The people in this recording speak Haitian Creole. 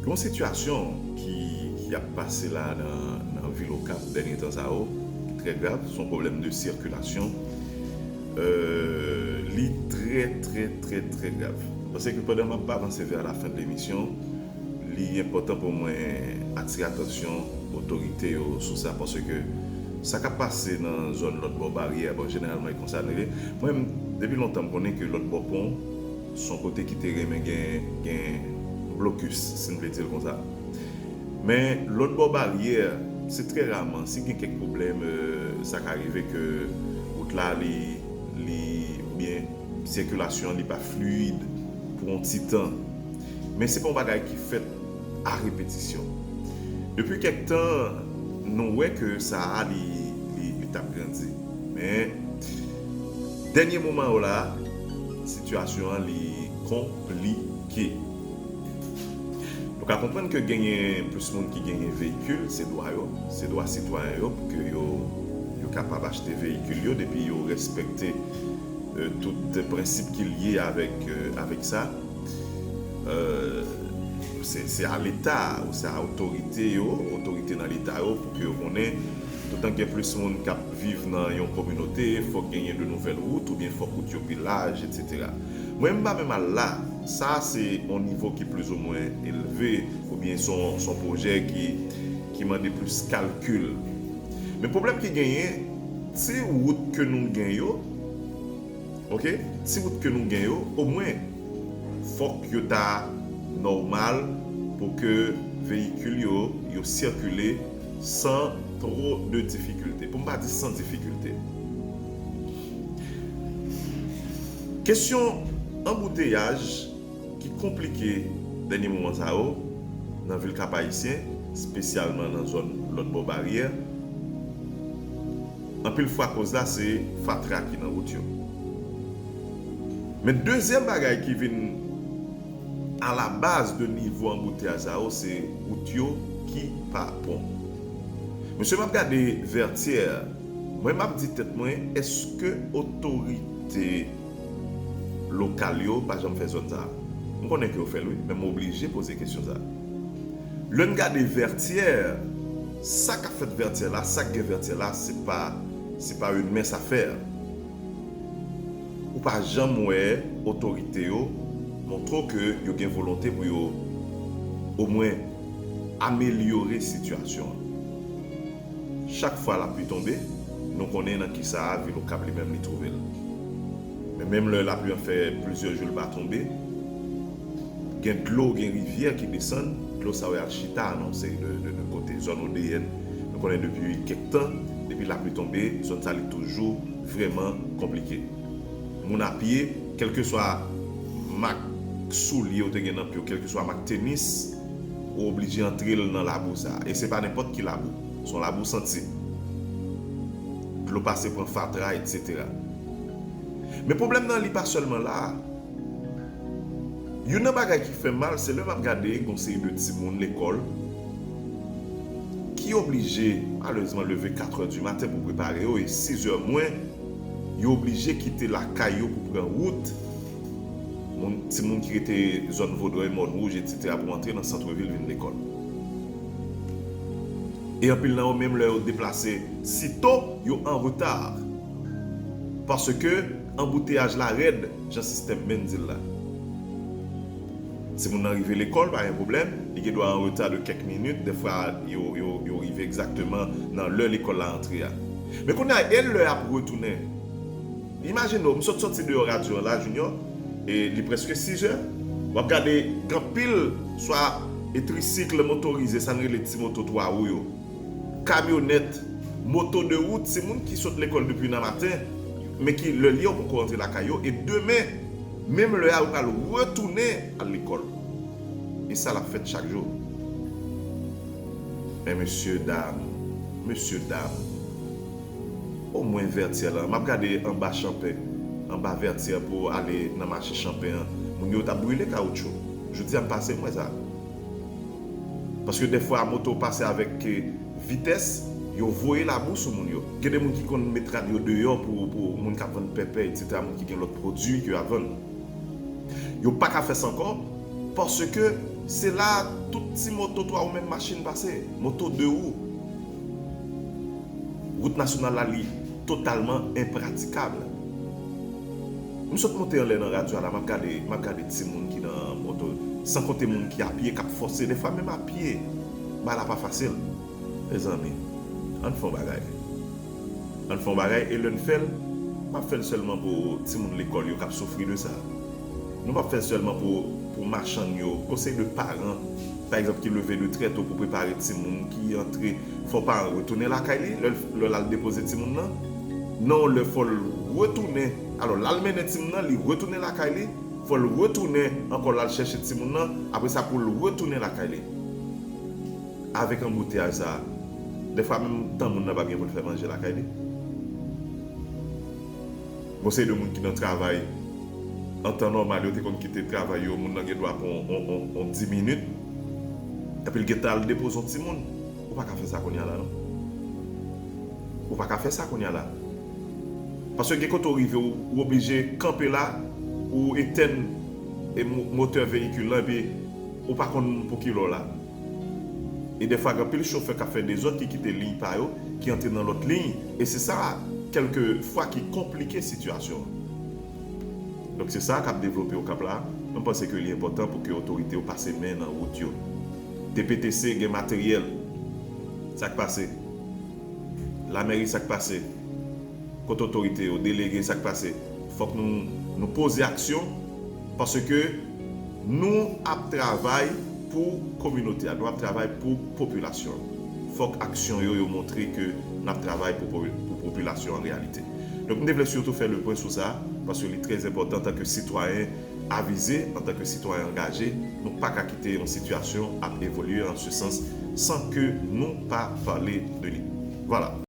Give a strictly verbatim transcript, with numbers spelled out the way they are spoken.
Yon sitiyasyon ki, ki ap pase la nan, nan vil Okap dènye tan sa yo, ki trè grav, se yon pwoblèm de sikilasyon. Euh, li trè, trè, trè, trè grav. Paske pandan m ap avanse vè la fen de lemisyon, li enpòtan pou mwen atire atansyon otorite yo sou sa, paske sa k ap pase nan zòn lòt bò baryè, bon, jeneralman, e konsa nou ye. Mwen, depi lontan, m konnen ke lòt bò pon, se yon kote ki te renmen gen, gen blokis, si n vle di l konsa. Men, lòt bò baryè, se trè raman, si gen kèk pwoblèm, euh, sa ka rive ke wout la, li, li, oubyen sikilasyon an, li pa fliyid pou yon ti tan. Men se pa yon bagay ki fèt a repetisyon. Depi kèk tan, nou wè ke sa a, li, li, li t ap grandi. Men, dènye moman yo la, sitiyasyon an, li konplike. Nou ka konprann ke genyen plis moun ki genyen veyikil, se dwa yo, se dwa sitwayen yo, pou ke yo, yo kapab achte veyikil yo, depi yo respekte, euh, tout prensip ki lye avèk, euh, avèk sa. Euh, se, se a Leta, ou se a otorite yo, otorite nan Leta yo, pou ke yo konnen, toutan gen plis moun k ap viv nan yon kominote, fòk genyen de nouvèl wout, oubyen fòk wout yo pi laj, etsetera. Mwen, m pa menm al la. Sa, se yon nivo ki plizoumwen elve, oubyen se yon, se yon pwojè ki, ki mande plis kalkil. Men pwoblèm ki genyen, ti wout ke nou gen yo, oke? Ti wout ke nou gen yo, omwen, fòk yo ta nòmal pou ke veyikil yo, yo sikile san two de difikilte. Pou m pa di san difikilte. Kesyon anbouteyaj ki konplike dènye moman sa yo nan vil Kap Ayisyen, espesyalman nan zòn lòt bò baryè. Anpil fwa koz la se fatra ki nan wout yo. Men dezyèm bagay ki vin alabaz de nivo anbouteyaj sa yo, se wout yo ki pa bon. Mesye, m ap gade Vètyè, mwen m ap di tèt mwen, èske otorite lokal yo pa janm fè zòn sa a? M konnen ke yo fè l, wi, men m oblije poze kesyon sa a. Lè n gade Vètyè, sa k ap fèt Vètyè la, sa k gen Vètyè la, se pa, se pa une mince affaire. Ou pa janm wè otorite yo montre w ke yo gen volonte pou yo omwen amelyore sitiyasyon an. Chak fwa lapli tonbe, nou konnen nan kisa vil Okap li menm li twouve l. Men menm lè lapli an fè plizyè jou l pa tonbe, gen dlo, gen rivyè ki desann, dlo sa yo al chita nan yon seri de, de, de kote. Zòn O D N, nou konnen depi kèk tan, depi lapli tonbe, zòn sa li toujou vrèman konplike. Moun apye, kèlkeswa mak soulye ou te gen nan pye w, kèlkeswa mak tenis, ou oblije antre l nan labou sa. E se pa nenpòt ki labou. Se yon labou santi. Dlo pase pran fatra, etsetera. Men pwoblèm nan, li pa sèlman la a. Youn nan bagay ki fè m mal, se lè m ap gade yon seri de timoun lekòl ki oblije, malerezman, leve katrè di maten pou prepare yo, e sizè mwen, yo oblije kite lakay yo pou pran wout. Moun, timoun ki rete zòn Vodrèy, Mòn Wouj, etsetera, pou antre nan sant vil vin lekòl. E anpil nan yo, menm lè yo deplase, sito yo an reta. Paske anbouteyaj la rèd, jan sistèm men di l la. Timoun nan rive lekòl, pa gen pwoblèm, li gen dwa an reta de kèk minit, dèfwa yo, yo, yo rive egzakteman nan lè lekòl la antre a. Men kounye a, e lè y ap retounen? Imajine w, m sot soti deyò radyo an la, Junior, e li prèske sizè. W ap gade gen anpil, swa e trisikl motorize, sa n rele ti moto twa wou yo, kamyonèt, moto de wout, se moun ki sot lekòl depi nan maten, men ki lè li yo poko rantre lakay yo, e demen, menm lè a, yo pral retounen al lekòl. E sa l ap fèt chak jou. Men mesye dam, mesye dam, omwen Vètyè la, m ap gade anba Chanpè, anba Vètyè pou ale nan mache Chanpè an, moun yo t ap brile kawoutchou. Jodi a, m pase, m wè sa. Paske dèfwa, moto pase avèk, eh, vitès, yo voye labou sou moun yo. Gen de moun ki konn met rad yo deyò pou, pou moun k ap vann pèpè, etsetera, moun ki gen lòt pwodui ke yo ap vann. Yo pa ka fè sa ankò, paske Se la tout ti moto twa wou, menm machin pase, moto de wou. Wout nasyonal la, li totalman enpratikab. M sot monte anlè nan radyo a la, m ap gade, m ap gade timoun ki nan moto, san konte moun ki apye, k ap fòse, defwa menm apye, bagay la pa fasil. Mezanmi, ann fè yon bagay. Ann fè yon bagay, e lè n fè l, m ap fè l sèlman pou timoun lekòl yo k ap soufri de sa. Nou p ap fè l sèlman pou, pou machann yo. Gon seri de paran, pa egzanp, ki leve de trè to pou prepare timoun ki antre, fò paran retounen lakay li, lè, lè l al depoze timoun nan. Non, lè fò l retounen. Alò, l al mennen timoun nan, li retounen lakay li, fò l retounen ankò, l al chèche timoun nan, apre sa pou l retounen lakay li. Avèk anbouteyaj sa a, defwa menm tan moun nan p ap gen pou l fè manje lakay li. Gon seri de moun ki nan travay, an tan nòmal, yo te konn kite travay yo, moun nan gen dwa pran yon, yon, yon, yon dis minit, epi l gentan al depoze yon timoun. Ou pa ka fè sa kounye a la, non. Ou pa ka fè sa kounye a la. Paske gen kote w rive, ou, ou oblije kanpe la, ou etèn e mo-, motè veyikil la, epi ou pa konn pou kilè w la. E defwa, gen anpil chofè k ap fè dezòd ki kite liy pa yo, ki antre nan lòt liy, e se sa, kèlkefwa, ki konplike sitiyasyon an. Donk, se sa k ap devlope Okap la. Mwen panse ke li enpòtan pou ke otorite yo pase men nan wout yo. T P T C gen materyèl. Sa k pase? Lamèri, sa k pase? Kot otorite yo, delege, sa k pase? Fòk nou, nou poze aksyon, paske nou ap travay pou kominote a, nou ap travay pou popilasyon an. Fòk aksyon yo, yo montre ke n ap travay pou, pou, pou popilasyon an reyalite. Donk, m te vle sitou fè le pwen sou sa, paske li trè enpòtan antanke sitwayen avize, antanke sitwayen angaje, nou pa ka kite yon sitiyasyon ap evolye an se sans san ke nou pa pale de li. Vwala.